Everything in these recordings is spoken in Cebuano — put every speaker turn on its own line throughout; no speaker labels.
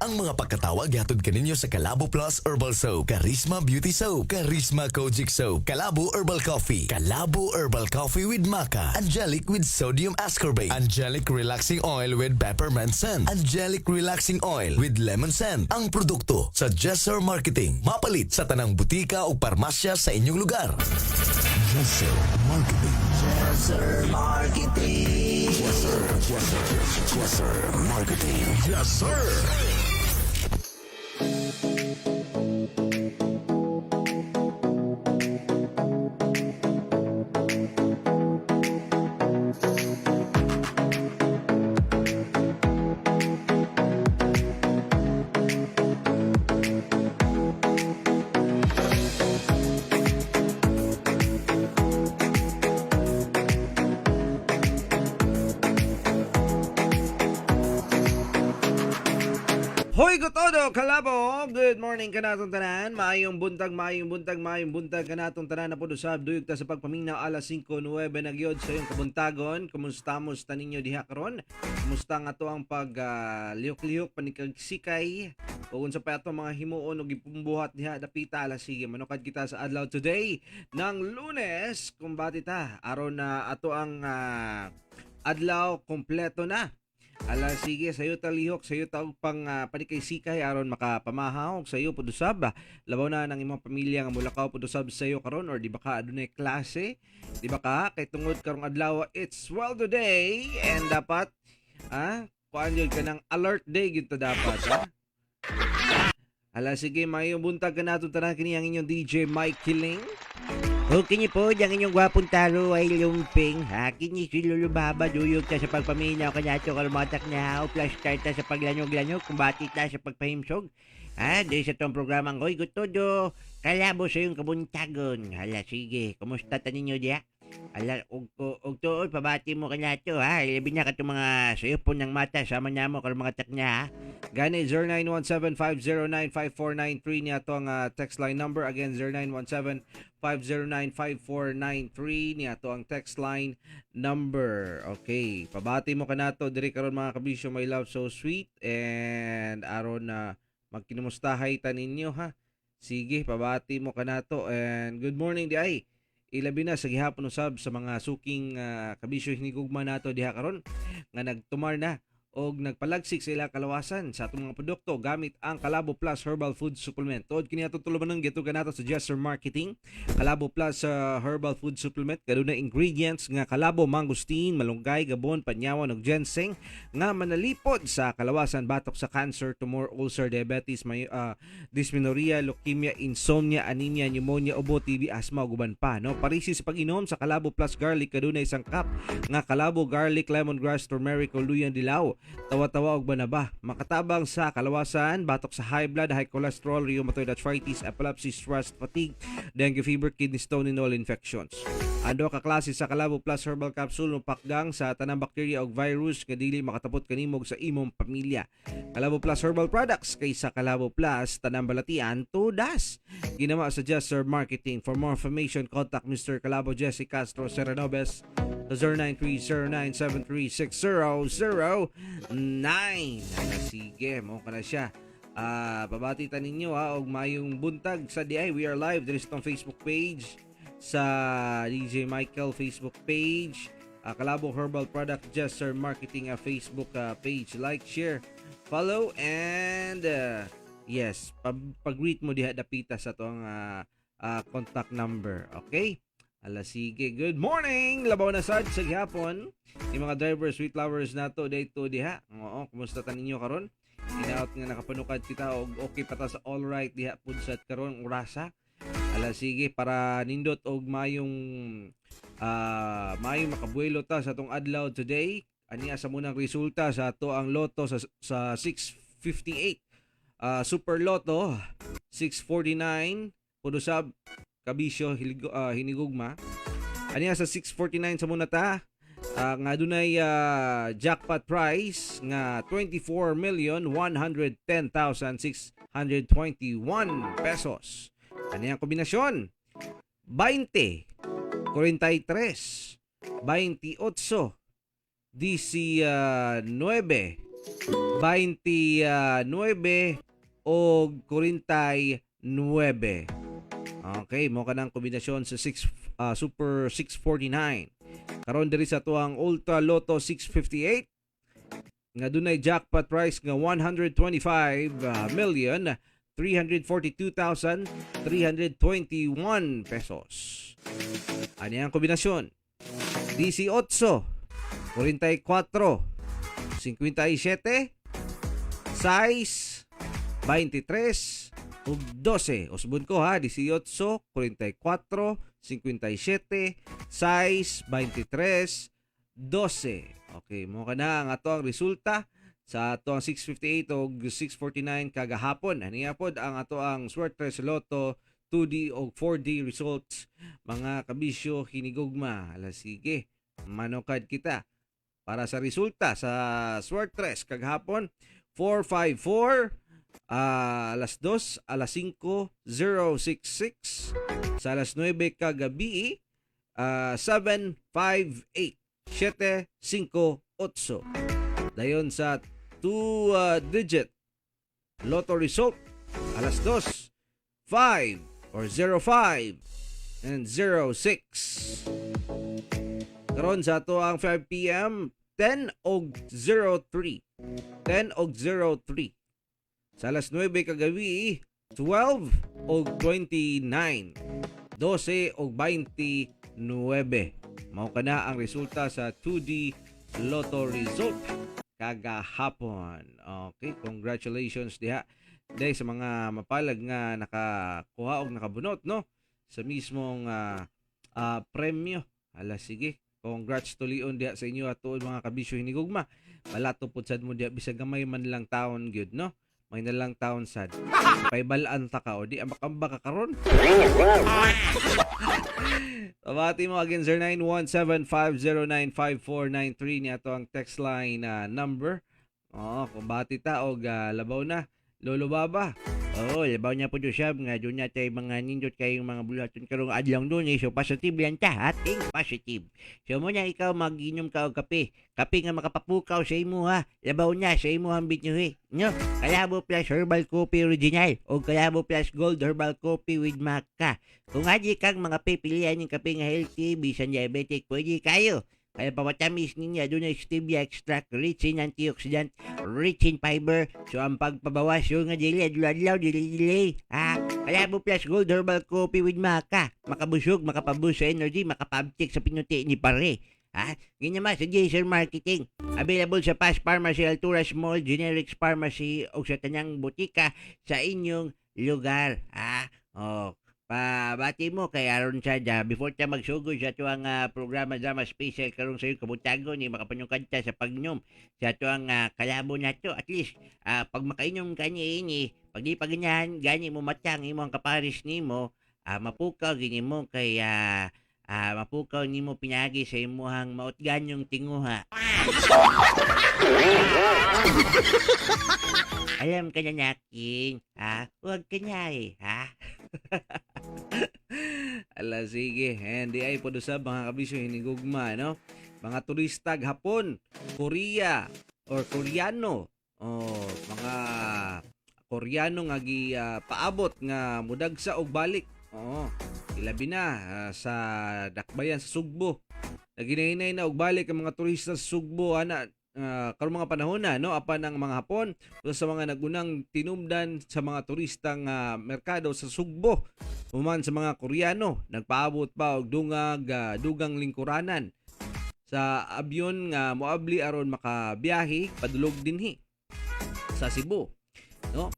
Ang mga pagkatawa gihatod kaninyo sa Kalabo Plus Herbal Soap, Charisma Beauty Soap, Charisma Kojic Soap, Kalabo Herbal Coffee, Kalabo Herbal Coffee with Maca, Angelic with Sodium Ascorbate, Angelic Relaxing Oil with Peppermint Scent, Angelic Relaxing Oil with Lemon Scent. Ang produkto sa Jesser Marketing. Mapalit sa tanang butika o parmasya sa inyong lugar. Jesser Marketing. Jesser Marketing. Jesser, Jesser, Jesser Marketing. Jesser.
Hoy Gotodo, Kalabo! Good morning kanatong tanan. Maayong buntag, maayong buntag, maayong buntag kanatong tanan na pod usab duyog ta sa pagpaminaw alas 5:09 na gyud sa iyong kabuntagon. Kumusta mo ta ninyo diha karon? Kumusta nga to ang pag lihok-lihok panikagsikay o unsa pa ato mga himuon og gipumbuhat diha dapita? Alas sige, manukad kita sa adlaw today ng Lunes. Kumbati ta aron na ato ang adlaw kompleto na. Ala sige, sayo ta lihok, sayo ta og pang panikay sikay aron makapamahaw sayo pud usab. Labaw na nang imong pamilya nga mulakaw pud usab sayo karon or di ba ka adunay klase? Di ba ka kay tungod karong adlaw, it's well today and dapat kuan jud ka ng alert day gyud ta dapat ha. Ala sige, mayong buntag kanato tanan, kini ang inyong DJ Mike Killing.
Okay niyo po, ang inyong gwapong taro ay lumping. Ha, kini si Lolo Baba, duyog ta sa pagpaminaw kanato karumatak na o plus start ta sa paglanog-lanog, kumbati ta sa pagpahimsog. Ha, di sa tong programang Hoy Gutodo, kalabo sa iyong kabuntagon. Hala, sige, kumusta ta ninyo diya? Hala, og tuod, pabati mo kanato, ha? Ilabi na katong mga sayopon ng mata, sama na mo karong mga taknya, ha?
Gani 0917-509-5493 niya to ang text line number. Again, 0917-509-5493 niya to ang text line number. Okay, pabati mo kanato diri karon mga kabisyo, my love so sweet and aron na magkinumustahay ta ninyo ha. Sige, pabati mo kanato and good morning di ay. Ilabi na sa gihapon usab sa mga suking kabisyo hinigugma nato diha karon nga nagtumar na og nagpalagsik sa ilang kalawasan sa atong mga produkto gamit ang Kalabo Plus Herbal Food Supplement. Tuod kini atong tulumanon gihatod kanato sa Jester Marketing. Kalabo Plus Herbal Food Supplement kadunay ingredients nga kalabo, mangosteen, malunggay, gabon, panyawan ug ginseng nga manalipod sa kalawasan batok sa cancer, tumor, ulcer, diabetes, may dysmenorrhea, leukemia, insomnia, anemia, pneumonia, ubo, TB, asthma ug uban pa, no? Parisi sa pag-inom sa Kalabo Plus Garlic, kadunay sangkap nga kalabo, garlic, lemongrass, turmeric ug luyan dilaw, tawa-tawa og banaba. Makatabang sa kalawasan, batok sa high blood, high cholesterol, rheumatoid arthritis, epilepsy, stress, fatigue, dengue fever, kidney stone, and all infections. Ang duha ka klase sa Kalabo Plus Herbal Capsule mopakgang sa tanang bakterya ug virus nga dili makatapot kanimo ug sa imong pamilya. Kalabo Plus Herbal Products, kay sa Kalabo Plus tanang balatian tudas. Ginama sa Just Serve Marketing. For more information, contact Mr. Kalabo Jesse Castro Serenobes sa 0930-973-6009. Sige, mo ka na siya. Pabati ta ninyo ha og mayong buntag sa DI. We are live diri sa tong Facebook page, sa DJ Michael Facebook page, Kalabo Herbal Product Jester Marketing Facebook page. Like, share, follow and yes, pag-greet mo diha dapita sa tong contact number. Okay? Ala sige, good morning. Labaw na sad sa gihapon. Yung mga drivers, sweet lovers nato dito diha. Oo, kumusta ta ninyo karon? Inaot nga nakapanukad kita og okay pa ta sa all right diha pud sa karon orasa. Ala sige, para nindot og mayong makabuelo ta sa atong adlaw today. Ania sa munang resulta sa ato ang loto sa 658. Super Lotto 649 pud usab kabisyo hinigugma. Aniya sa 649 sa muna ta nga dunay jackpot prize nga 24,110,621 pesos. Ani ang kombinasyon? 20, 43, 28, 19, 29 o 49. Okay, mao kanang kombinasyon sa 6 Super 649. Karon diri sa atuang Ultra Lotto 658 nga dunay jackpot price nga 125 million 342,321 pesos. Ani ang kombinasyon? 18, 44, 57, 6, 23 ug 12. Usbon ko ha, 18, 44, 57, 6, 23, 12. Okay, mao kana ang ato ang resulta sa ato ang 658 og 649 kagahapon. Ani pod ang ato ang Suerte Lotto 2D o 4D results, mga kabisyo hinigugma. Ala sige, manukad kita para sa resulta sa Suertres kagahapon: 454 alas 2, alas 5, 066, sa alas 9 kagabi, 758, 758. Dayon sa 2 digit lotto result, alas 2, 5 or 05 and 06. Karon sa ato ang 5 PM, 10 og 03, 10 og 03. Sa alas 9 kagabi, 12 og 29, 12 og 29. Mao kana ang resulta sa 2D Lotto result kagahapon. Okay, congratulations diha dahil sa mga mapalag nga nakakuha og nakabunot, no, sa mismong premyo. Hala sige, congrats tulion diha sa inyo atuon, mga kabisyo hinigugma. Balato pud sad mo diha bisag gamay man lang taon gyud, no? May na lang taon sad. Paibalaan ta ka o di ambak-ambak ka karon. Pabati mo again, 0917-509-5493 ni ato ang text line number. Oo, kung bati ta og labaw na. Lolo Baba.
Oo, labaw niya po usab nga doon na tayo mga nindot kayong mga bulaton karong adlaw doon eh. So positive yan ta, ha? Think positive. So mo na ikaw maginom ka og kape. Kape nga makapapukaw sa imo ha. Labaw na sa imo ang bitnyuhi. No? Kalabo Plus Herbal Coffee Original o Kalabo Plus Gold Herbal Coffee with Maca. Kung adi kang mga pipilian ng kape nga healthy, bisan diabetic, pwede kayo. Kaya pamatamis niya, doon ay stevia extract, rich in antioxidant, rich in fiber. So ang pagpabawas yun nga dili, adlaw-adlaw, dili dili. Ha? Kalabo Plus Gold Herbal Coffee with Maca. Makabusog, makapaboost sa energy, makapabtik sa pinuti ni pare. Ha? Ganyan man sa Jason Marketing. Available sa Paz Pharmacy, Alturas Mall, Generics Pharmacy o sa tanang butika sa inyong lugar. Ha? Oh, pabati mo kay aron sa before ta magsugod sa atuang programa drama special karong sa kabuntagon ni makapanyungkad ta sa pagnom sa atuang kalabo nato. At least pag makainom ka ni ini, pag di pa ganyan gani mo matang imo ang kaparis nimo, mapukaw gini mo kay mapukaw nimo pinagi sa imuhang maot ganyong tinguha. Alam ka na nakin, ha? Huwag ka na eh, ha?
Ala sige, and di ay pod usab, mga kabisyo hinigugma, no? Mga turista Hapon, Korea or Koreano. Oh, mga Koreano nga gi paabot nga mudagsa og balik. Oo. Ilabi na sa dakbayan sa Sugbo. Naginahinay na og balik ang mga turista sa Sugbo ana karong mga panahon na, no, apan ang mga Hapon usa sa mga nagunang tinumdan sa mga turista nga merkado sa Sugbo. Human sa mga Koreano, nagpaabot pa og dungag dugang lingkuranan sa abyon nga moabli aron makabiyahe padulog dinhi sa Cebu, no?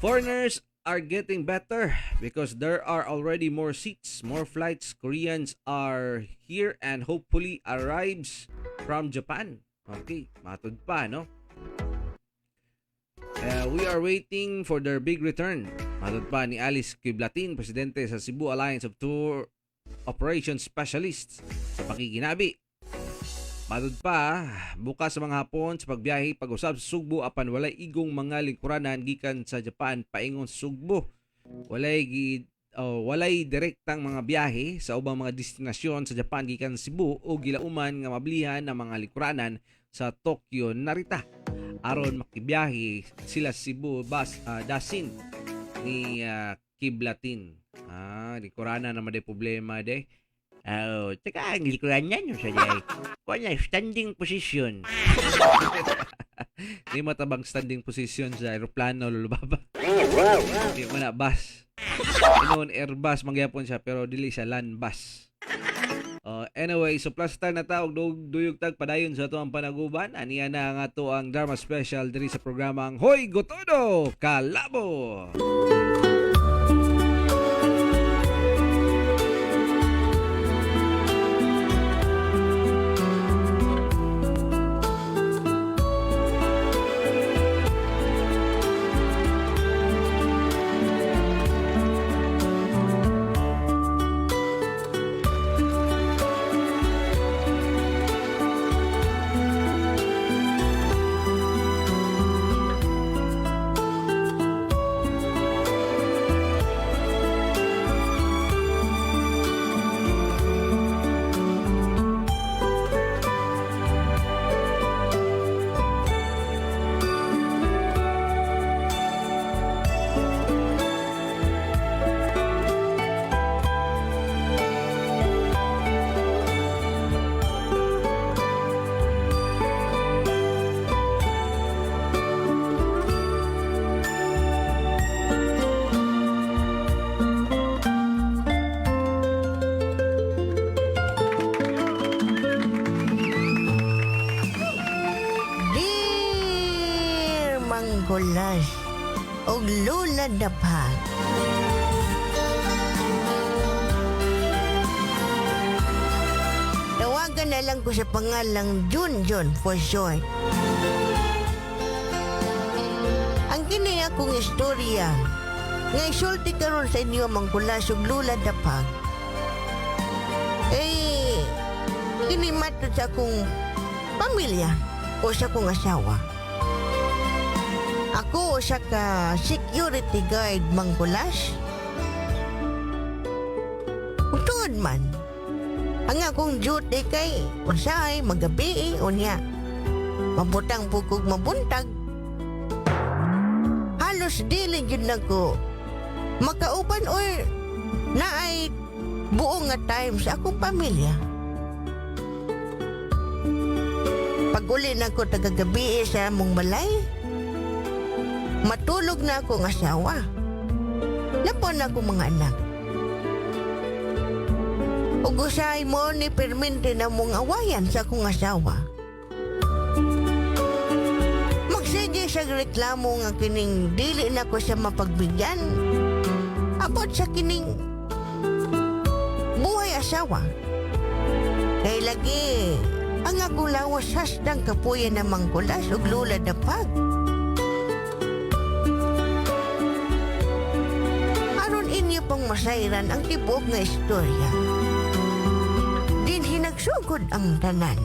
Foreigners are getting better because there are already more seats, more flights. Koreans are here and hopefully arrives from Japan. Okay, matud pa, no? We are waiting for their big return. Matod pa ni Alice Quiblatin, presidente sa Cebu Alliance of Tour Operations Specialists sa pakiginabi. Matod pa, bukas sa mga Hapon sa pagbiyahe pag-usab sa Sugbo apan walay igong mga lingkuranan gikan sa Japan paingon sa Sugbo. Walay gi oh, walay direktang mga biyahe sa ubang mga destinasyon sa Japan gikan Cebu o gilauman nga mablihan ng mga likuranan sa Tokyo Narita aron makibiyahe sila Cebu bus dasin ni Kiblatin. Likuranan naman de problema de.
Oo, tsaka ang likuran niya no sa day. Kuha niya, standing position.
Di matabang standing position sa aeroplano, Lolo Baba. Di mo na bus. Inoon airbus mangyapon siya pero dili siya land bus. Anyway, so plus star na ta og duyog tag padayon sa ato ang panaguban. Aniya na ang ato ang drama special diri sa programang Hoy Gotodo Kalabo.
Dear Mangkulas og Lola Dapag. Tawagan na lang ko sa pangalang Junjun for short. Ang kini akong istorya nga isulti karon sa inyo, Mangkulas ug Lola Dapag. Eh, kini matud sa akong pamilya o sa akong asawa. Ako usa ka security guard, Mangkulas. Ug tuod man, ang akong duty kay usahay magabi unya. Mabutang po kog mabuntag. Halos dili gyud nako makauban or naay buo nga time sa akong pamilya. Pag uli na ko tagagabi sa among balay, matulog na akong asawa. Napon na akong mga anak. Ug usahay mo ni permente na mong awayan sa akong asawa. Magsige sa reklamo nga kining dili na ko siya mapagbigyan. Abot sa kining buhay asawa. Kay lagi, ang akong lawas hasdang kapuya na Mangkulas ug Lola Dapag. Aron inyo pang masayran ang tibuok nga istorya. Din hinagsugod ang tanan.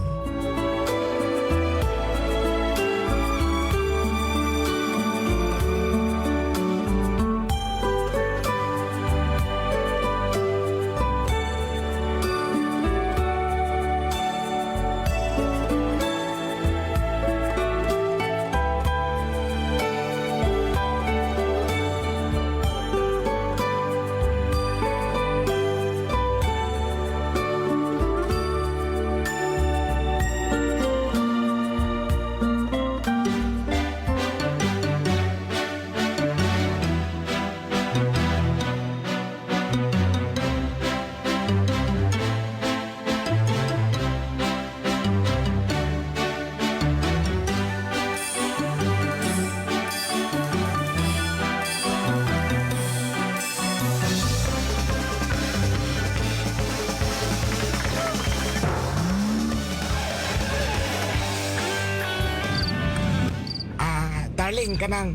Darling, kanang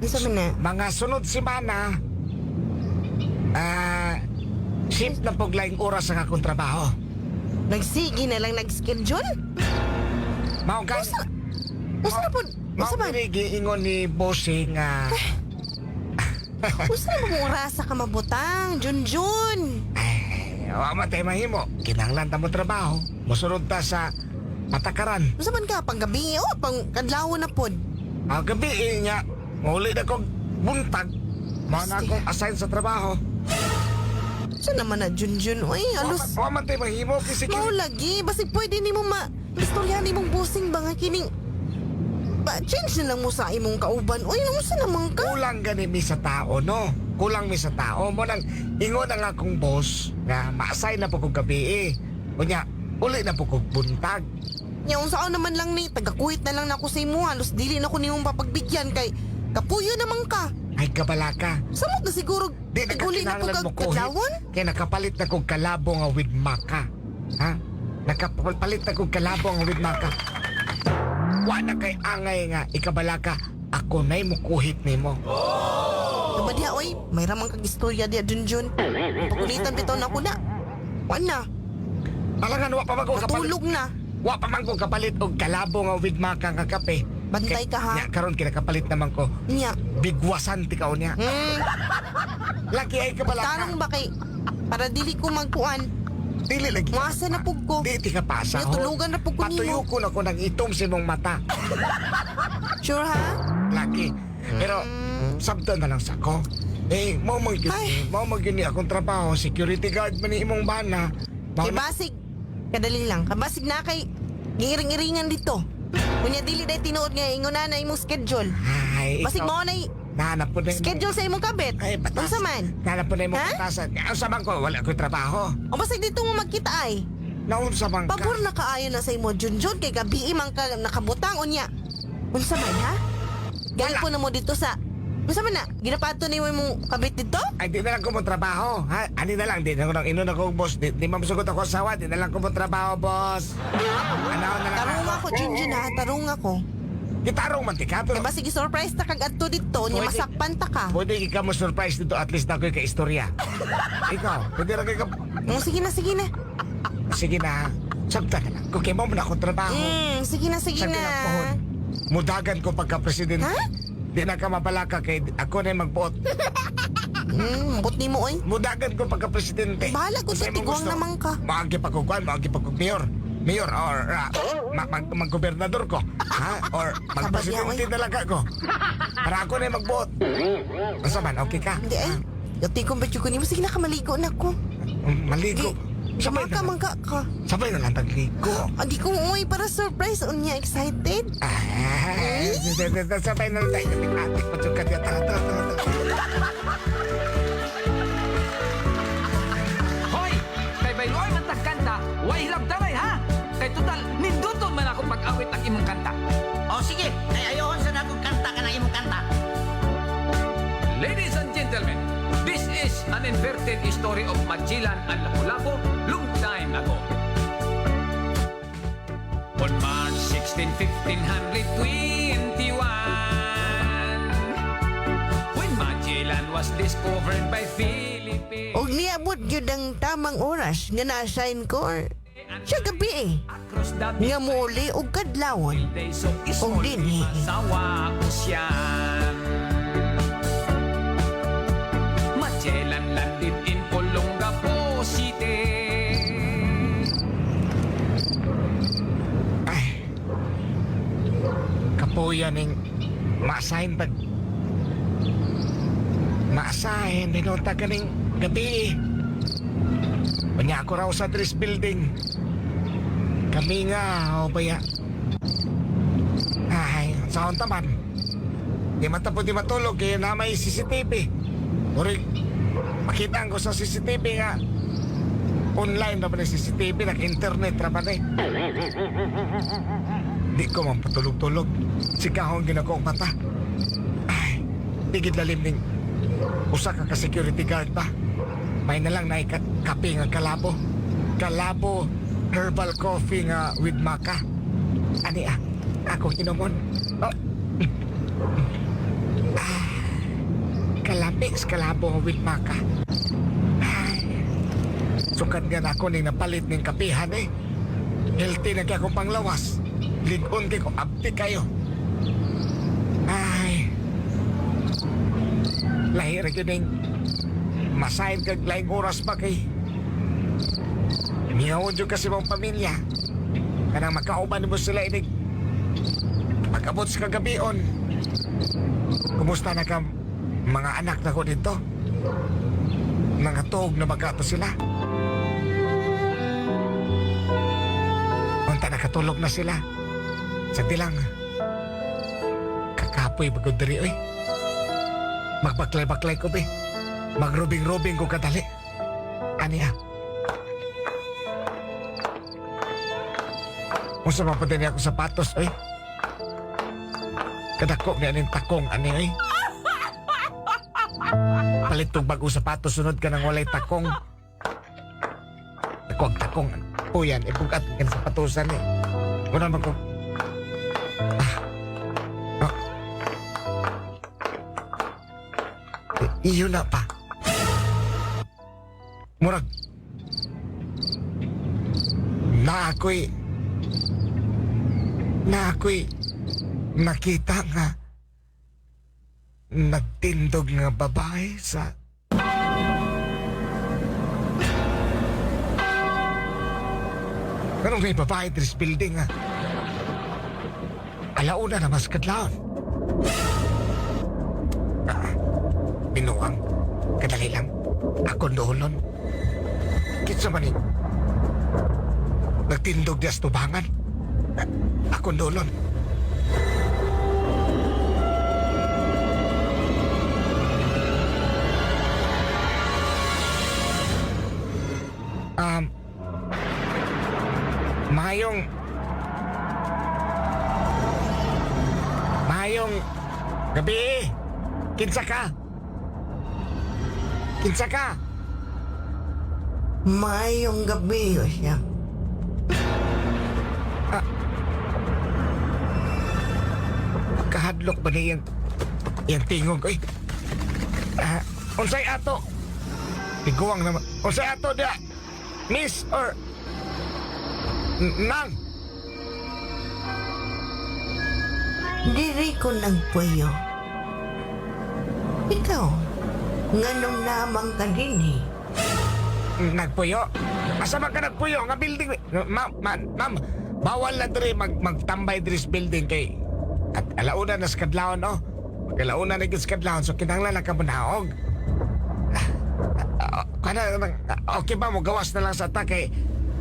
Isa man na.
mga sunod semana, shift na pog laing oras ang akong trabaho.
Nagsige na lang nag-schedule?
Mao ka,
Usa na po.
mao
Usa man.
diri giingon ni bossing nga
Unsa na mong orasa ka mabutang, Junjun?
Ay, wa man tay mahimo. Kinahanglan ta mo trabaho. Mosunod ta sa patakaran.
Unsa man ka panggabi o pang kadlawon na pod?
Ang gabi eh, niya, mauli na kong buntag. Mao na akong assign sa trabaho.
Unsa naman na Junjun? Uy, alos.
Wa man tay mahimo kay
Mao
security.
lagi, basig pwede nimo ma istoryahan imong busing ba nga kining ba change na lang mo sa imong kauban. Uy, unsa naman ka?
Kulang gani mi sa tao, no? Kulang mi sa tao. Mo nang ingon ang akong boss nga ma-assign na po kong gabi eh. Unya, uli na po kong buntag.
Nya unsa naman lang ni tagakuhit na lang nako sa imo, halos dili na ko nimong papagbigyan kay kapuyo naman ka.
Ay, kabalaka.
Samot na siguro
Di na
uli na po
kinahanglan
kag
mo kuhit.
kadlawon.
Kaya nakapalit na kong kalabo nga with maka. Ha? Nakapalit na kong kalabo nga with maka. Wa na kay angay nga ikabalaka. Ako na'y mukuhit nimo.
Diba diha, oy, may ramang kag istorya diha Junjun. Pakulitan bitaw na ako na. Wan na,
Alangan wa pa man ko kapalit.
natulog na.
Wa pa man ko kapalit og kalabo nga with maka nga kape.
Bantay ka ha.
Nya karon kinakapalit naman ko.
Nya.
Bigwasan ti kaon niya. Laki ay kabalaka.
Tarong ba kay para dili ko magkuan.
Dili lagi.
Muasa na pug ko.
Di ti ka pasa.
Nya, tulugan na pug ko nimo.
Patuyo ko na ko nang itom sa imong mata.
Sure ha?
Laki. Pero sabta na lang sa ko. Eh, mo man gyud,
Ay.
mo man gyud ni akong trabaho, security guard man ni imong bana. Mao
Kay
na-
basig kadali lang. Kabasig na kay giiring-iringan dito. Unya dili day tinuod nga ingon na na imong schedule.
Ay,
Basig
ikaw,
mao na
nahanap po na imong-
schedule sa imong kabit.
Ay, batas.
Unsa man?
Nahanap po na imong
Ha?
batasan. Ang sa ko, wala ko'y trabaho.
O basig dito mo magkita ay.
Naunsa man ka.
Pabor na kaayo na sa imo Junjun kay gabi man ka nakabutang unya. Unsa man ha? Galing
Wala.
po na mo dito sa unsa man na? Ginapato nimo imong kabit dito?
Ay, di na lang ko mo trabaho. Ha? Ani na lang, di na ko nang inon ako, boss. Di mamsugot ako asawa, di na lang ko mo trabaho, boss. Ano na lang
Tarong
ako.
ako Junjun ha, tarong ako.
Gitarong man ti ka, pero
Kay basig surprise ta kag adto dito nya
Pwede.
masakpan ta ka.
pwede ka mo surprise dito, at least na ako'y kaistorya. Ikaw, pwede ra kay ka...
Sige na, sige na.
Sige na, sabta na lang. Kung kay mo na akong trabaho.
Sige na, sige
Sa
na.
ginapohon, mudagan ko pagka-presidente.
Ha?
Di na ka mabalaka kay ako na yung magbuot.
But nimo oy.
Mudagan ko pagka-presidente.
Bahala ko
Kung
sa
sa imong
tiguang
gusto,
naman ka.
Maagi pa ko kuan, maagi pa ko mayor. Mayor or mag-gobernador ko. Ha? Or mag-presidente talaga ko. Para ako na yung magbuot. Basta man, okay ka?
Hindi ay. Yati kong batyo ko nimo sige na ka maligo na ko.
Maligo. Sabay
Maka
na lang.
mangka ka.
Sabay na lang tagligo.
Adi ko oy para surprise unya excited.
Ah, sabay na lang tayo. Ate, patsukat ka. Tara, tara, tara, tara.
Hoy! Kay bayloy man tag kanta, way hilabtanay ha! Kay total, ninduton man ako pag-awit ang imong kanta.
O sige, kay ayohon sa nakong kanta ka na imong kanta.
Ladies and gentlemen, this is an inverted story of Magellan and Lapu-Lapu long time ago. On March 16, 1521, when Magellan was discovered by Philippines.
Og niabot gyud ang tamang oras nga na-assign ko or siya gabi eh.
Across the
Nga muuli og kadlawon.
They so
Og dinhi.
Sawa ocean. Magellan landed in Olongapo City.
Ay. Kapuya ning ma-assign pag ma-assign binunta ka ning gabi. Unya ako raw sa Dris Building. Kami nga, o baya. Ay, saan taman? Di matapos di matulog kaya na may CCTV. Uri, makita ko sa CCTV nga. Online na ba na CCTV, nag-internet ra ba na eh. Di ko man patulog-tulog. Sikahon ginako ang mata. Ay, tigid lalim ning usa ka ka security guard ba. May na lang na kape nga kalabo. Kalabo herbal coffee nga with maca. Ani ah, akong inumon. Oh. Ah, kalami sa kalabo nga with maca. Ay, sukad nga na ako ning napalit ning kapihan eh. Healthy na kaya akong panglawas. Ligon kay ko, abdi kayo. Ay. Lahi ra gyud ning masahin kag laing oras pa kay miyawon jud kasi mong pamilya. Kanang makauban mo sila inig pag-abot sa kagabion. Kumusta na ka mga anak na ko dito? Mga tuog na bagato sila. Unta nakatulog na sila. Sa dilang, kakapoy bagod diri oy. Magbaklay-baklay ko be. Magrubing-rubing ko kadali. Ani ah. Unsa man po din ako sapatos oy. Kadako ni aning takong ani oy. Palit tong bagong sapatos sunod ka nang walay takong. Ako ang takong. Puyan, ibugat ka sa sapatusan eh. Una man ko. Ah. Ah. Iyo na pa. Murag. Na ako'y na ako'y nakita nga nagtindog nga babae sa Anong may babae this building ah? Alauna na mas kadlawon. Ah, binuang. Kadali lang. Ako doolon. Kitsa man eh. Nagtindog dias tubangan. Ah, ako doolon. Um, mayong Mayong gabi. Kinsa ka? Kinsa ka?
Maayong gabi o siya.
Kahadlok ba ni iyang iyang tingog oy? Ah, unsay ato? Tiguang naman. Unsay ato da? Miss or Nang?
Diri ko nagpuyo. Ikaw, nganong namang ka din eh.
Nagpuyo? Asa man ka nagpuyo? Nga building. Ma'am, ma'am, ma'am, bawal na diri magtambay diri sa building kay at alauna na sa kadlawon, oh. Mag alauna na gyud sa kadlawon, so kinahanglan na ka manaog. Kana okay ba mo gawas na lang sa ta kay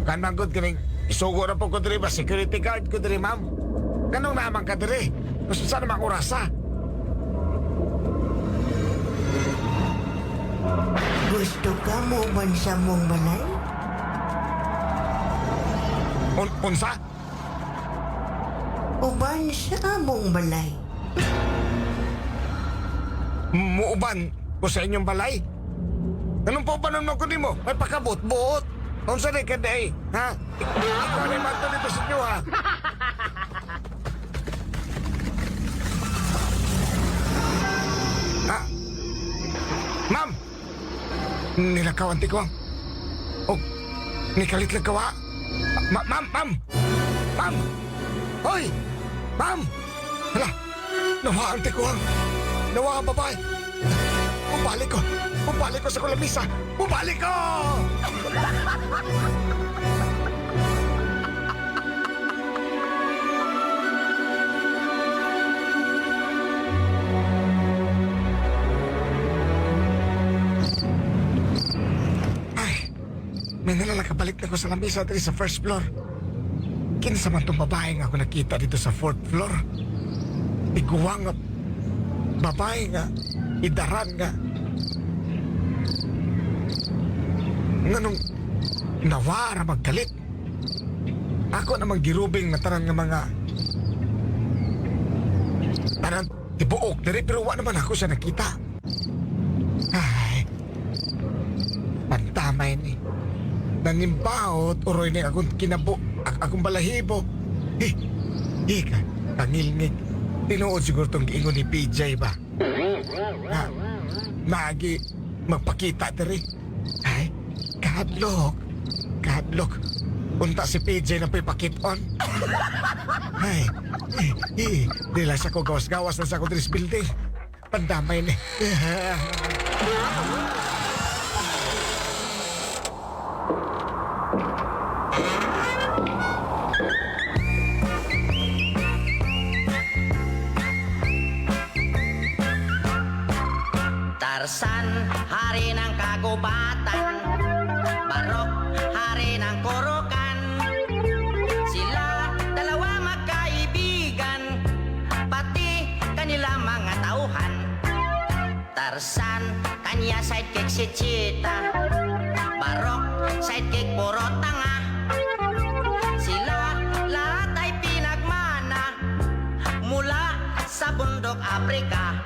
kan man gud kining isugo na po ko diri ba security guard ko diri ma'am. Ganong naman ka diri? Gusto sa naman orasa.
Gusto ka mo uban sa mong balay?
Unsa?
Uban sa among balay.
Muuban ko sa inyong balay? Anong pa ubanon mo ko nimo? May pakabot-buot. Unsa ni ka day, ha? Ikaw ni manto dito sa inyo, ha? Ha? Ma'am! Nilakaw ang tikwang. Oh, nikalit lang kawa. Ma'am, ma'am! Ma'am! Hoy! Ma'am! Hala! Nawa ang tikwang! Nawa ang babae! Bumalik ko! Bumalik ko sa kulamisa! Bumalik ko! Ay, may nalalakabalik na ko sa lamisa diri sa first floor. Kinsa man tong babae nga ako nakita dito sa fourth floor. Iguang nga babae nga idaran nga. Nganong nawara maggalit. Ako namang girubing na tanan nga mga tanan tibuok diri pero wa naman ako siya nakita. Ay, pantamay ni. Nanimbaot uroy ni akong kinabo, akong balahibo. Hi, hi ka, kangilngig. Tinuod siguro tong giingon ni PJ ba? Na, naagi magpakita diri. Ay, kahadlok. Kahadlok. Unta si PJ na pipakit-on. Ay, eh, eh, di lang siya ko gawas-gawas na sa akong diri sa building. Pandamay ni.
Tarzan, hari ng kagubatan. Barok, hari ng korokan. Sila dalawa magkaibigan, pati kanila mga tauhan. Tarzan, kanya sidekick si Cheetah. Barok, sidekick puro tanga. Sila lahat ay pinagmana mula sa bundok Afrika.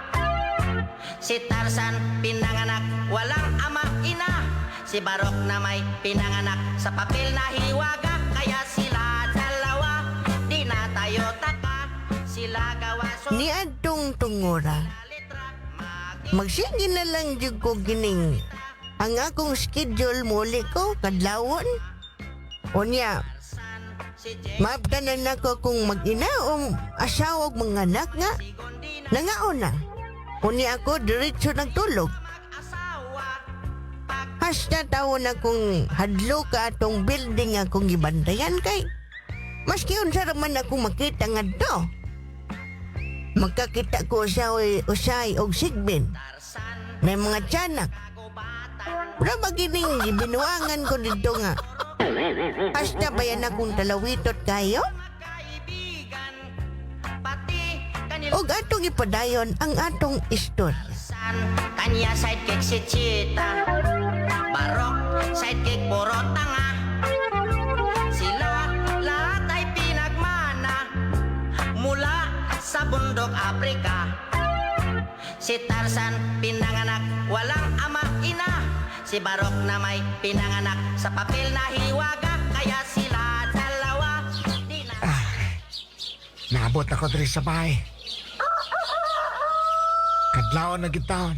Si Tarzan pinanganak walang ama ina. Si Barok na may pinanganak sa papel na hiwaga. Kaya sila dalawa di na tayo taka. Sila gawa so
Niadtong tungura.
letra mag
Magsige na lang jud ko gining ang akong schedule muli ko kadlawon. Unya,
Tarzan si Jane
maabtanan nako kung mag-ina o asawa og mga anak nga
si Gondina
nangaon na. Unya ako diretso nagtulog.
mag-asawa pag
Hasta taon akong hadlo ka atong building akong gibantayan kay. Maski unsa ra man akong makita ngadto. Magkakita ko usay, usay og sigbin
Tarzan
na mga tiyanak.
kagubatan
Wala ba gining gibinuangan ko dito nga. Hasta bayan akong talawitot kayo?
magkaibigan pati kanila
Og atong ipadayon ang atong istorya.
Tarzan kanya sidekick si Cheetah. Barok sidekick puro tanga. Sila lahat ay pinagmana mula sa bundok Afrika. Si Tarzan pinanganak walang ama ina. Si Barok na may pinanganak sa papel na hiwaga. Kaya sila dalawa di na
Naabot ako diri sa bahay. Kadlawon na gid taon.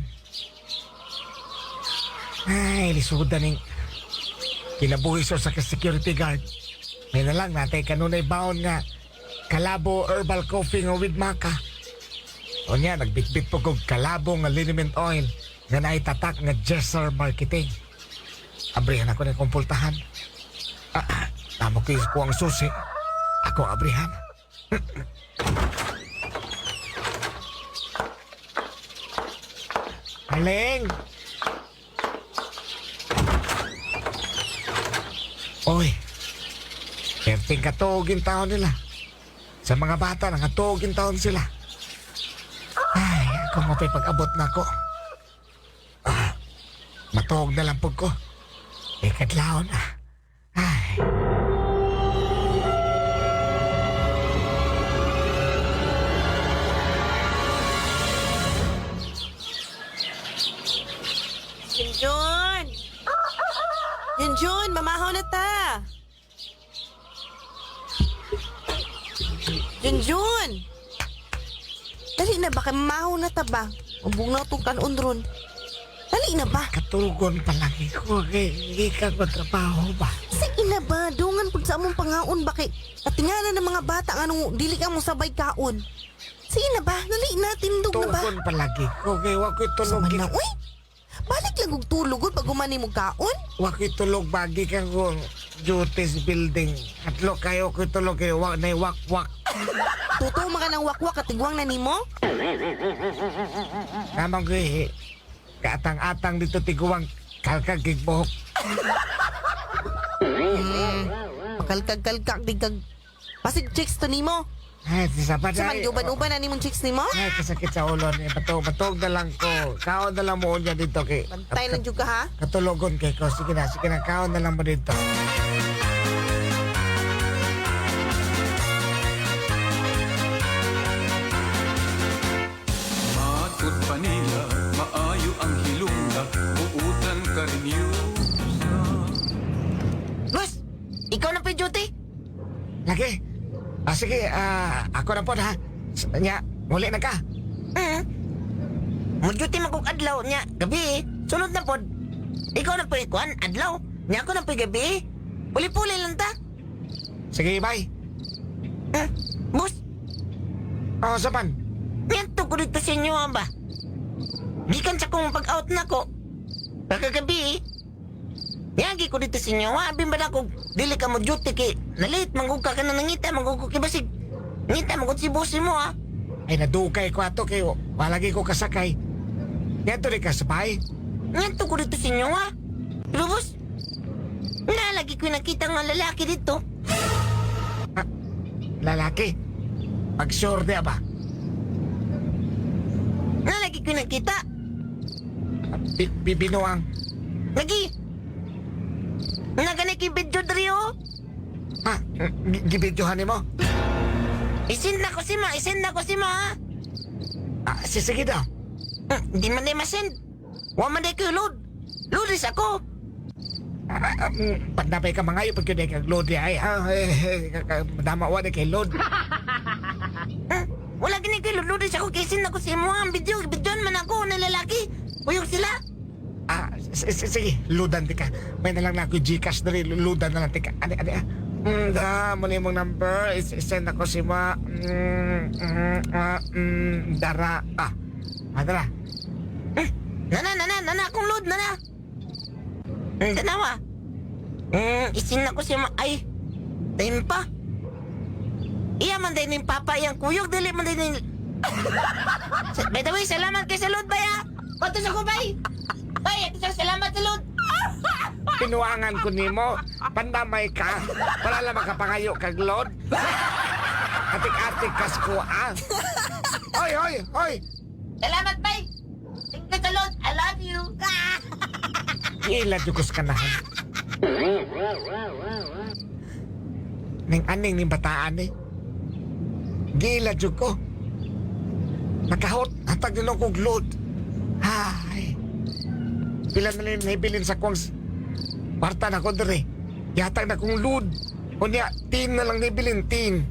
Ay, lisudan ning kinabuhi sa ka security guard. May na lang natay kanunay baon nga Kalabo Herbal Coffee nga with maca. O niya, nagbitbit po kog Kalabo nga liniment oil nga naitatak nga Jesser Marketing. Abrihan ako ng kumpultahan. Tamo ko ang susi. Ako ang abrihan. Aling! Oy, perting katuogin taon nila. Sa mga bata, nakatuogin taon sila. Ay, ako nga pa'y pag-abot na ako. Matuog na lang po ko. Ikadlaon na. Ay.
Junjun! Junjun, mamahaw na ta! Junjun! Dali na ba? Kay mamahaw na ta ba? Ubog na itong kanon ron. Dali na ba?
Katulgon palagi ko. Kay gikan ko trabaho ba?
Sige na ba? Dungan pud sa among pangaon ba kay katingala ng mga bata nga nung dili ka mo sabay kaon. Sige na ba? Dali na, tindog na ba?
Tugon palagi ko. Kay wa ko'y tulog.
Sama na, uy! Balik lang og tulog pag umani mo kaon.
Wa ko'y tulog bagi kang kong duties building. Atlo kayo ko'y tulog kay wa na wak-wak.
Totoo maka ng wakwak at tigwang na nimo?
Namang ko eh, kaatang-atang dito tiguang kalkag gigbuhok.
Makalkag-kalkag di kag... Pasig chicks to nimo.
Ay, sa
Sa man uban-uban na nimong chicks nimo?
Ay, kasakit sa ulo niya. Batog, batog na lang ko. Kaon na lang mo niya dito kay.
Bantay lang jud ka ha.
Katulogon kay ko. Sige na, kaon na lang mo dito.
Matud pa nila, maayo ang hilungda, buutan ka rin yun.
Boss, ikaw na pa duty?
Lagi. Sige, ako na po ha. Nya, muli na ka.
Mo duty man kog adlaw nya gabi. Sunod na pod. Ikaw na pa ikuan adlaw. Nya ako na pa gabi. Puli-puli lang ta.
Sige, bye.
Boss,
Oh, sapan.
niyanto ko dito sa inyo ba? Gikan sa kong pag-out nako. Pagkagabi, Yagi ko dito sa inyo, abi ba na ko, dili ka mo duty kay, nalit, manggug ka ka na nangita, manggug ko kay basig. Ngita, manggug si boss mo ah.
Ay nadugay ko ato kay walagi ko kasakay. Ngadto ni ka sa bahay.
Nganto ko dito sa inyo ah. Pero boss, nalagi ko nakita nga lalaki dito.
Lalaki. Pag sure di ba?
Nalagi ko nakita.
Bibinuang.
Lagi. Naganay kay video diri oh.
Ha? Gibidyohan nimo?
Isend na ko si ma, isend na ko si ma. ah.
Ah, sige daw.
Di man day masend. Wa man day ko load. Load is ako.
Ah, pandapay ka mga pag yun ay kag load ay ha. Eh, madama wa na kay load.
Wala gini kay load, load is ako kay send na ko si mo ang video, videoan man ako na lalaki. Uyog sila.
Ah, sige, loadan ti ka. May na lang na ako Gcash diri, loadan na lang ti ka. Ani ani ah. Da, mo na imong number. Send ako si ma. Dara. Ah, ah, dara.
Nana, nana, nana akong load, nana. Tanawa. Isin na ko si ma. Ay, time pa. Iya man din ning papa iyang kuyog dili man din ning. By the way, salamat kay sa load bay ah. Pato sa ko bay. Bay, ato sa salamat sa load.
Pinuangan ko nimo. Pandamay ka. Wala lang makapangayo kag load. Atik-atik kas ko ah. Hoy, hoy, hoy.
Salamat bay. Thank you sa load. I love you.
Ila jugos kanahan. Ning aning ning bataan eh. Gila jug ko. Nakahot, hatag nila kog load. Hay. Pila na lang naibilin sa kwang kwarta na ko dere. Yatag na kong load. Unya, tin na lang naibilin, tin.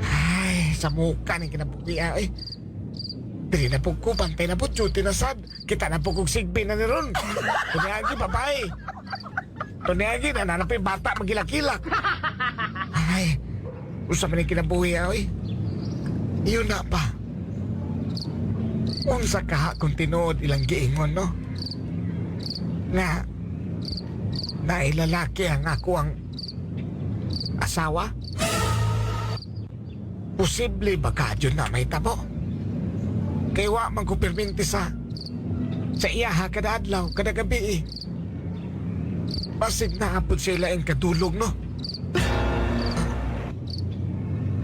Ay, sa muka ni kinabuhi ay. Dili na po ko, pantay na po, duty na sad. Kita na po kong sigbi na ni Ron. Tunyagi, babae. Tunyagi, nananap yung bata, magilak-kilak. Ay, usa man yung kinabuhi, ay. Iyon na pa. Unsa ka kung tinuod ilang giingon, no? Nga, nailalaki ang ako ang asawa? Posible ba ka dyan na may tabo? Kay wa man ko perminti sa iyaha kada adlaw, kada gabi eh. Basig na apod sila ang kadulog, no?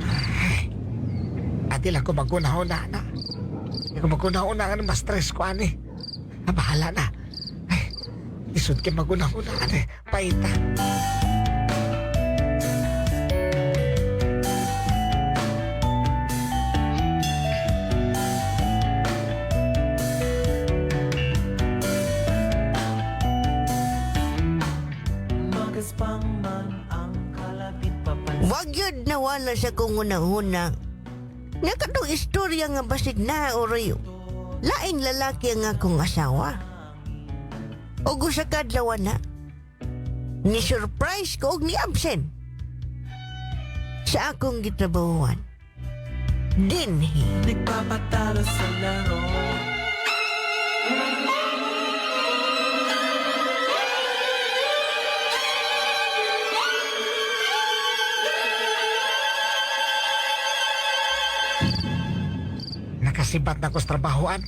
Ay, ati lang ko maguna-una na. Hindi ko maguna-una nga mas stress ko ani. Ah, bahala na. Ay, isod kay maguna-una ani. Paita.
Wag yun nawala sa kong unang-una. Nga katong istorya nga basig na oray. Laing lalaki ang akong asawa. Og usa ka adlaw na. Ni surprise ko og ni absent. Sa akong gitrabahuan. Dinhi.
Nagpapatalo sa laro.
Nakasibat na ko sa trabahoan.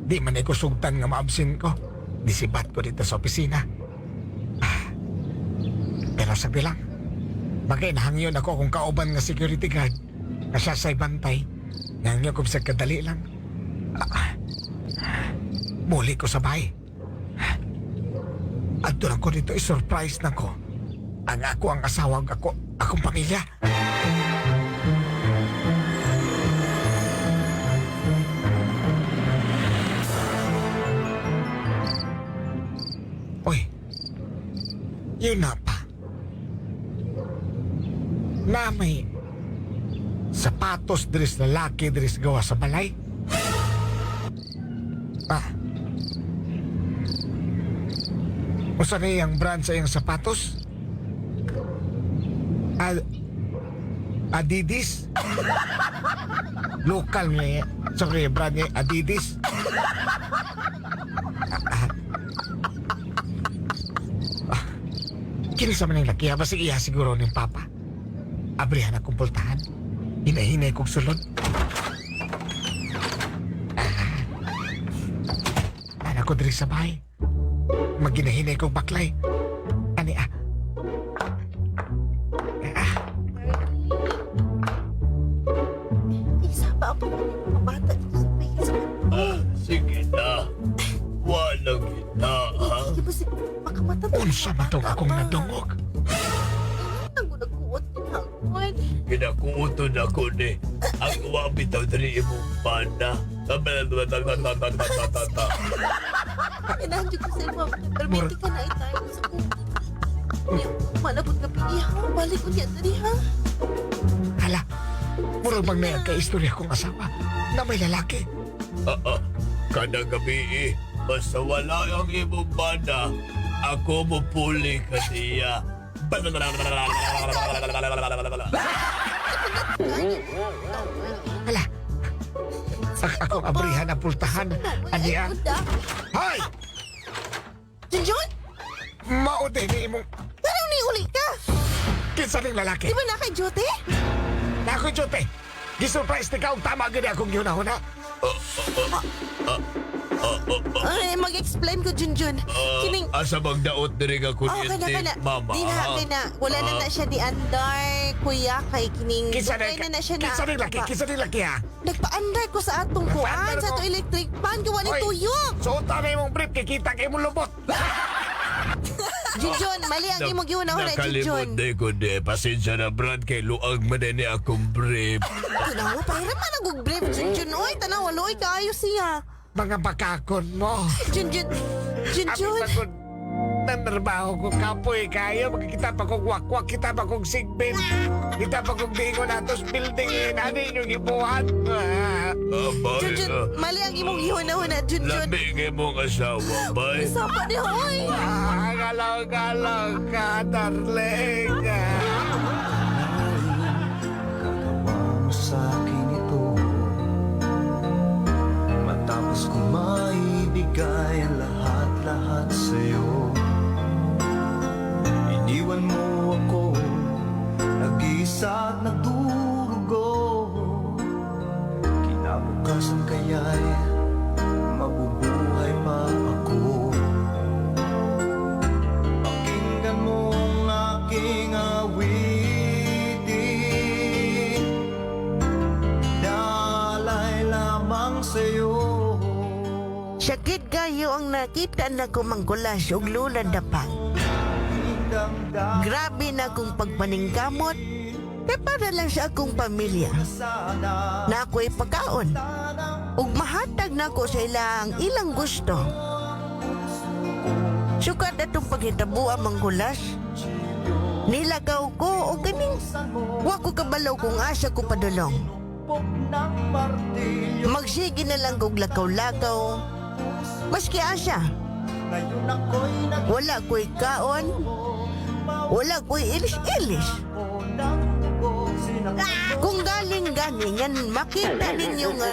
Di man ko sugtan nga maabsin ko. Disibat ko dito sa opisina. Ah. Pero sabi lang, bagay nahangyon ako kung kauban nga security guard na siya sa'y bantay. Nahangyon ko sa kadali lang. Ah. Muli ko sa bahay. Adto lang ko dito, i-surprise na ko. Ang ako ang asawa ug ako, akong pamilya. Oy, yun na pa. Na may sapatos dris lalaki dris gawa sa balay. Ah. Usa na iyang brand sa iyang sapatos? Ah, Adidas. Local nga. Sorry, brand niya, Adidas. Ah, ah. Kinsa man ang laki, ha? Basig iya siguro ning papa. Abrihan akong pultahan. Hinahinay kong sulod. Ah. Anak ko diri sa bahay. Maginahinay kong baklay. Ani ah. Ah,
Isa pa ako mga bata dito sa Facebook.
Sige na. Wala kita, ha?
Sige ba si makamata to.
Unsa man tong akong nadungog?
Ang nagkuot tinakon.
Ginakuuton ako ni. Ang wa bitaw diri imong pana.
Kailangan ko sa imo. Permiti ka na itayo sa kong. Malabot na pili ha. Balik unya diri ha.
Hala, murag bang na ka-istorya kong asawa na may lalaki.
Ah, ah. Kada gabi eh, basta wala ang imong bana, ako mupuli ka niya.
Hala, ang akong abrihan ang pultahan. Ani ah. Hoy!
Junjun!
Mao din ni imong
Ano ni uli ka?
kinsa ning lalaki.
Di ba na kay Jote?
Na ako'y jote. Gisurprise ni ka og tama gid akong gihunahuna.
Ay, mag-explain ko, Junjun. Kining...
Asa magdaot diri ka
Oh, kana
kuryente,
kana.
mama.
Di na kana. Wala na na siya di andar, kuya, kay kining
Kinsa
dugay
ning
na na siya na.
kinsa ning laki? Kinsa ning laki ha?
Nagpaandar ko sa atong kuan,
Nagpaandar
sa
mo?
atong electric pan, gawa ni
Hoy,
tuyok.
Suota na imong brief kay kita kay imong lubot.
Junjun, mali ang imong gihunahuna, Junjun.
Nakalimot di ko di. Pasensya na, Brad, kay luag man ni akong brief.
Tanawa, pahiram man ang brief, Junjun. Oy, tanawa, luoy kaayo siya.
Mga bakakon mo.
Junjun,
Abi
Junjun.
pagod nanarbaho ko kapoy kayo makikita pa kong wakwak kita pa kong sigbin kita pa kong dingon atos building eh ani inyong gibuhat. Ah.
Abay,
Junjun,
ah,
mali ang imong gihunahuna, Junjun.
Labi kay mong asawa, bay.
Sapa ni hoy.
Ah, galaw-galaw ka, darling. Ah.
Gagawa mo sa akin ito. Matapos ko maibigay ang lahat-lahat sa'yo, iniwan mo ako, nag-iisa at nagdurugo. Kinabukasan kaya'y mabubuhay pa ako? Pakinggan mo ang aking awitin, Dalay lamang sa'yo.
Sakit kayo ang nakita na kumangkulas og lula dapang. Grabe na akong pagpaningkamot. Kay para lang sa akong pamilya. Na ako'y pagkaon. Ug mahatag na ako sa ilang ilang gusto. Sukat atong paghitabo ang mangkulas. Nilagaw ko o ganing wa ko kabalaw kung asa ko padulong. Magsige na lang kog lakaw-lakaw. Maski asa. Wala ko'y kaon. Wala ko'y ilis-ilis. Kung galing gani yan, makita ninyo nga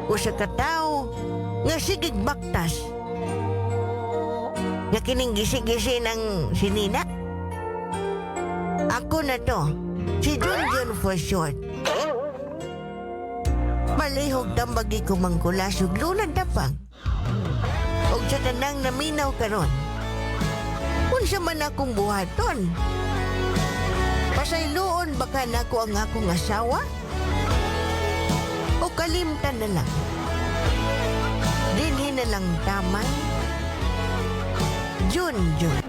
usa ka tawo nga sigig baktas. Nga kining gisi-gisi ng sinina. Ako na to, si Junjun for short. Palihog tambagi ko mangkulas ug lunad dapang. Og sa tanang naminaw karon. Unsa man akong buhaton? Pasayloon baka nako ang akong asawa? O kalimtan na lang? Dinhi na lang taman? Jun Jun.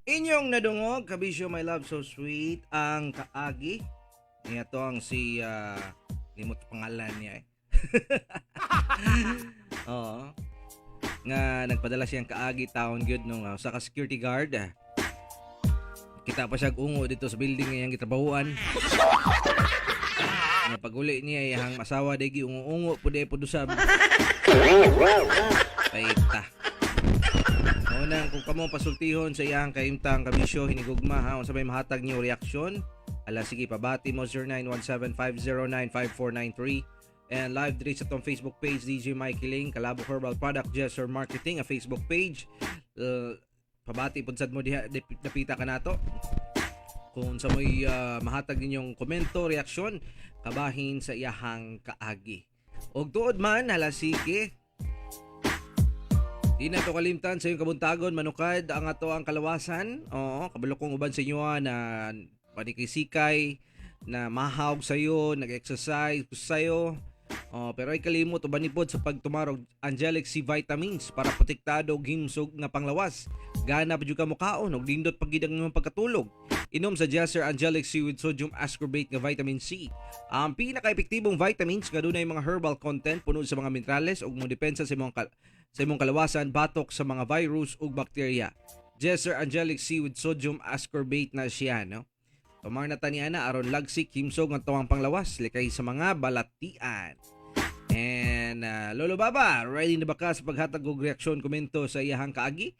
Inyong nadungog, Kabisyo My Love So Sweet, ang kaagi. Niya to ang si, limot pangalan niya eh. Oo. Nga nagpadala siyang kaagi taon gyud no nga usa ka security guard. Kita pa siya ungo dito sa building nga iyang gitrabahuan. Nga paguli niya iyang asawa digi ungo-ungo pud ay pud usab. Paita. Mao nang kung kamo pasultihon sa iyang kahimtang kabisyo hinigugma ha, unsa may mahatag niyo reaksyon? Ala sige, pabati mo 0917-509-5493 and live diri sa atong Facebook page DJ Mikey Ling Kalabo Herbal Product Gesture Marketing, a Facebook page. Pabati pud sad mo diha, dapita ka nato kung sa mo'y mahatag ninyong komento, reaksyon kabahin sa iyahang kaagi. Og tuod man, hala sige. Di na to kalimtan sa iyong kabuntagon, manukad ang ato ang kalawasan. Oo, kabalo kong uban sa inyo na panikisikay, na mahawg sa iyo, nag-exercise sa iyo. Oh, pero ay kalimot uban ni pod sa pagtumarog Angelic C vitamins para protektado og himsog nga panglawas. Gana pa jud ka mokaon og nindot pag ang imong pagkatulog. Inom sa Jesser Angelic C with sodium ascorbate nga vitamin C. Ang pinaka-epektibong vitamins nga dunay mga herbal content puno sa mga minerales ug modepensa sa imong sa imong kalawasan batok sa mga virus ug bakterya. Jesser Angelic C with sodium ascorbate na siya, no? Tumar na tani ana aron lagsik himsog ang tuwang panglawas likay sa mga balatian. And Lolo Baba, ready na ba ka sa paghatag og reaksyon komento sa iyahang kaagi?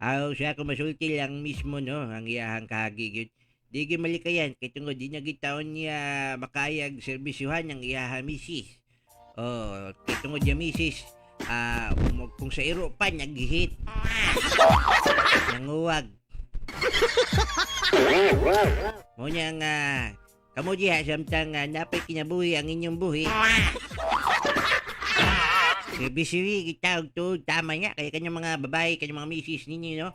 Aw, siya kung masulti lang mismo, no, ang iyahang kaagi gyud. Di gyud malikayan kay tungod di na gitaon niya makayag serbisyuhan ang iyahang misis. Oh, kay tungod niya misis, kung sa iro pa naghihit. Nanguwag. Mo niya nga kamo diha samtang napay kinabuhi ang inyong buhi. Serbisyo kita og tuod tama nga kay kanyang mga babae, kanyang mga misis ninyo, no?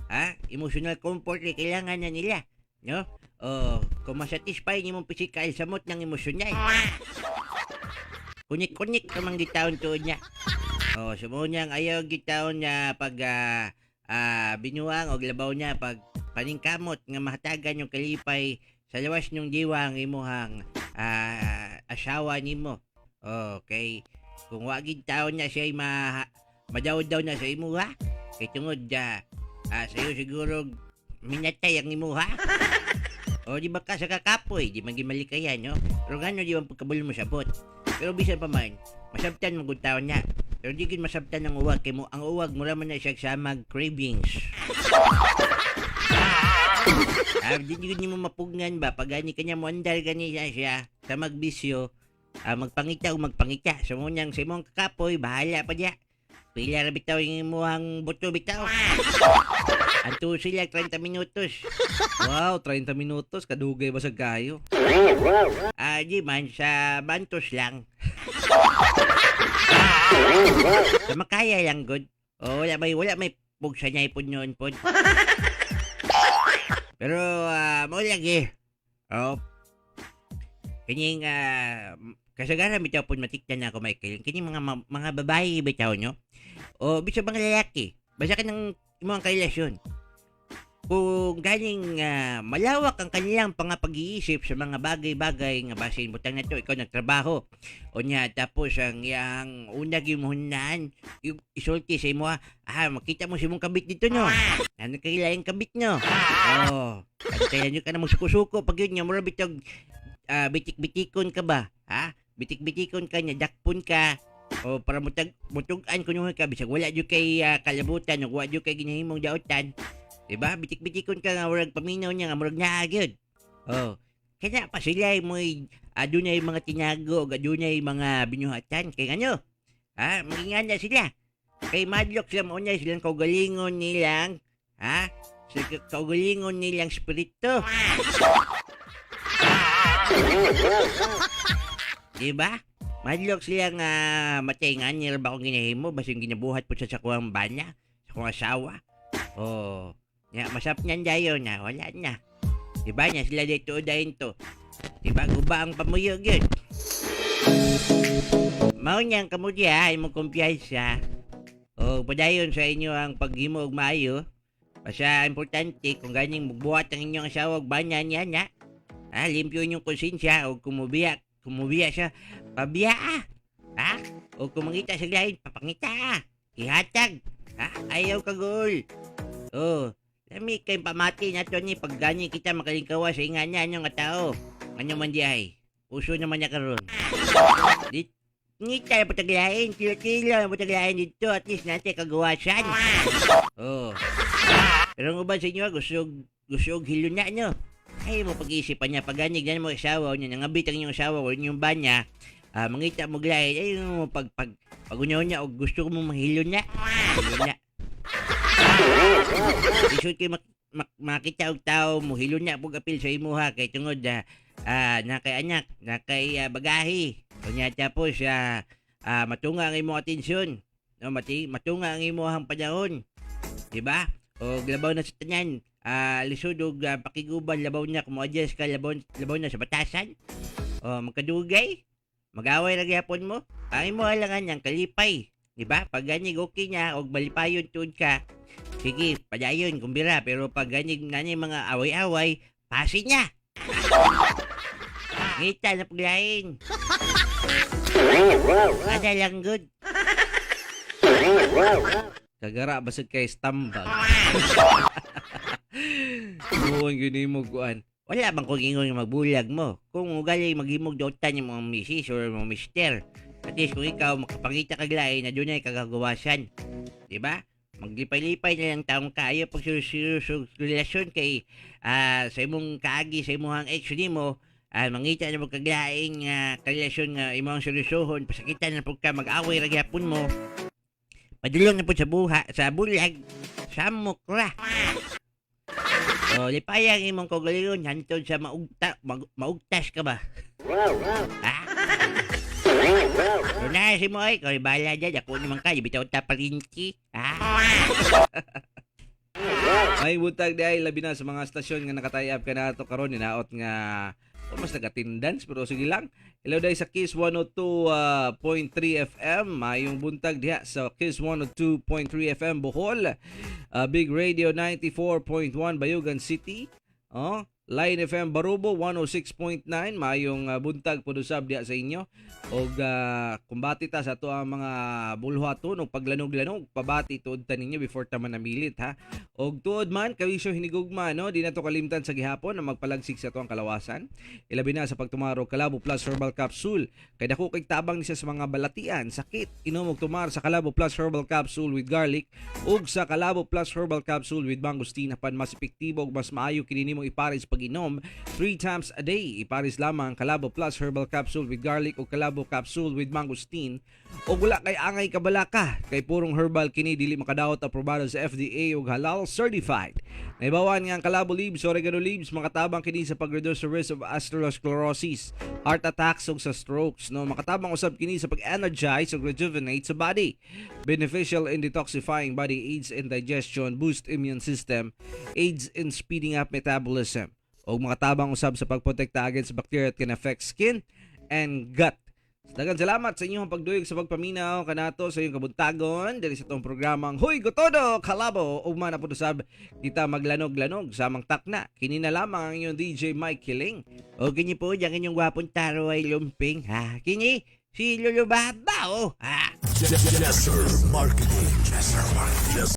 Ha? Emotional comfort kay kailangan na nila, no? Oh, kung masatisfy nimong physical samot ng emosyonal. Kunik-kunik ka man gitaon tuod niya. Oh, so mo niyang ayaw gitaon niya pag binuang og labaw niya pag paningkamot nga mahatagan yung kalipay sa lawas niyong diwa ang imuhang asawa nimo. Okay. Kung wa gid taon niya siya madaw-daw na sa imuha kay tungod sayo siguro minatay ang imuha. O di ba ka sa kakapoy, di man gimalikayan, no? Pero ngano di man pagkabalo mo sabot. Pero bisan pa man, masabtan mo gud taon niya. Pero di gid masabtan ang uwag kay mo ang uwag mura man na siya samag cravings. Di gid nimo mapugnan ba pag gani kanya mo andar gani na siya sa magbisyo, magpangita o magpangita. Sa mo niyang sa imong kakapoy, bahala pa diya. Pila ra bitaw yung imuhang buto bitaw. Anto sila 30 minutos.
Wow, 30 minutos kadugay ba sa kayo?
Di man sa bantos lang. Sa makaya lang good. O wala may pugsa niya ipod noon pod. Pero mao lagi. Oh. Kining kasagaran bitaw pod matikdan na ako, Michael. Kining mga babae bitaw, no. O bisag mga lalaki. Basta kanang imong karelasyon. Kung ganing malawak ang kanilang pangapag-iisip sa mga bagay-bagay nga basin butang na to ikaw nagtrabaho o niya tapos ang iyang una gimuhunan isulti sa imo, makita mo si imong kabit dito, no, ano kay laing kabit, no, oh ano kaya nyo ka na magsuko-suko pag yun nga mura bitog bitik-bitikon ka ba, ha, bitik-bitikon ka niya, dakpon ka o para mutag mutug-an kuno ka bisag wala jud kay kalabutan o wala jud kay ginahimong daotan. Diba? Bitik-bitikon ka nga murag paminaw niya nga murag naa gyud. Oh. Kaya pa sila mo'y adunay mga tinago ug adunay mga binuhatan kay ano? Ha, magingana sila. Kay madlok sila maunay silang kaugalingon nilang, ha? Sa kaugalingon nilang spirito. Diba? Madlok sila nga matay nga nila ba akong ginahimo basta yung ginabuhat po sa kuwang bana, sa kuwang asawa. Oh, ya, masap niyan dayon na, wala na. Diba niya sila dito dayon to. Diba, guba ang pamuyog yun. Mao niyang kamo diya, imong kumpiyansa. O padayon sa inyo ang paghimo og maayo. Basta importante kung ganing magbuhat ang inyong asawa og bana niya na. Ha, limpyo inyong konsensya o kumubiya, kumubiya siya, pabiya ah. Ha? O kung mangita sa lain, papangita ah. Ihatag. Ha? Ayaw kagol. Oh, Lami kay pamati na to ni pag gani kita makalingkawa sa ingana ano nga tao. Ano man di ay. Uso naman niya karon. Di ngita na pataglain, kilo-kilo na pataglain dito, at least natin kagawasan. Oh. Pero ang uban sa inyo, gusto gusto og hilo na no. Ay mo pag-iisipan niya, pag ganig na mo asawa niya, nangabit ang inyong asawa o inyong banya, mangita mo glain, ay mo pag pag pag niya og gusto ko mo mahilo na. Hilo na. Isod kay makita og tao mo hilo na pug apil sa imuha kay tungod na kay anak, na kay bagahi. Unya tapos matunga ang imong atensyon. No, matunga ang imong panahon. Di ba? O labaw na sa tanan. Lisod og pakiguban labaw na kung mo-adjust ka labaw, labaw na sa batasan. O magkadugay. Mag-away ra gyapon mo. Ang imo halangan ang kalipay. Di ba? Pag ganig okay na og malipayon tuod ka. Sige, padayon kumbira pero pag ganig nani mga away-away, pasin niya. Ngita na paglain. Ada lang good.
Kagara basig kay stambag. Muon gyud nimo kuan.
Wala bang kung ingon nga magbulag mo? Kung ugali maghimog dotan yung mga misis or mga mister. At least kung ikaw makapangita kag lain na dunay kagagawasan. Di ba? Maglipay-lipay na lang taong kaayo pag seryoso relasyon kay sa imong kaagi sa imong ex nimo, mangita na mo kaglaing karelasyon nga imong seryosohon, pasakitan na pud ka, mag-away ra gyapon mo. Padulong na pud sa buha sa bulag, samok ra. O, lipayang imong kaugalingon hantod sa maugtas ka ba? Ha? So na si mo ay, kung bahala dyan, ako naman ka, bitaw ta palinti. Ha?
May butag di ay labi na sa mga stasyon nga nakatay-up ka na ato karon ninaot nga o mas nag-attendance pero sige lang. Hello dai sa Kiss 102.3 FM. Mayong buntag diha sa Kiss 102.3 FM Bohol. Big Radio 94.1 Bayugan City. Oh, Line FM Barubo 106.9. Mayong buntag pud usab diha sa inyo. Og kumbati ta sa ato ang mga bulhaton og paglanog-lanog, pabati tuod ta ninyo before ta manamilit ha. Og tuod man kawisyo hinigugma no, di na to kalimtan sa gihapon na magpalagsik sa ato ang kalawasan. Ilabi na sa pagtumar og Kalabo Plus Herbal Capsule. Kay dako kay tabang ni siya sa mga balatian, sakit, inom og tumar sa Kalabo Plus Herbal Capsule with garlic ug sa Kalabo Plus Herbal Capsule with mangosteen apan mas epektibo ug mas maayo kini nimong ipares pag-inom 3 times a day. Ipares lamang ang Kalabo Plus Herbal Capsule with garlic o Kalabo Capsule with mangosteen ug wala kay angay kabalaka kay purong herbal kini, dili makadaot, aprobado sa FDA ug halal certified. Naibawan nga ang Kalabo leaves, oregano leaves, makatabang kini sa pag-reduce sa risk of atherosclerosis, heart attacks ug sa strokes no. Makatabang usab kini sa pag-energize ug rejuvenate sa body. Beneficial in detoxifying body, aids in digestion, boost immune system, aids in speeding up metabolism ug makatabang usab sa pagprotekta against bacteria that can affect skin and gut. Daghang salamat sa inyong pagduyog sa pagpaminaw kanato sa inyong kabuntagon diri sa itong programang Huy Gotodo Kalabo. Ugma na pud usab kita maglanog-lanog sa amang takna. Kini na lamang ang inyong DJ Mike Kiling.
O kini po, ang inyong gwapong taro ay lumping, ha? Kini, si Lolo Baba, oh, ha?
Jesser Marketing. Jesser Marketing.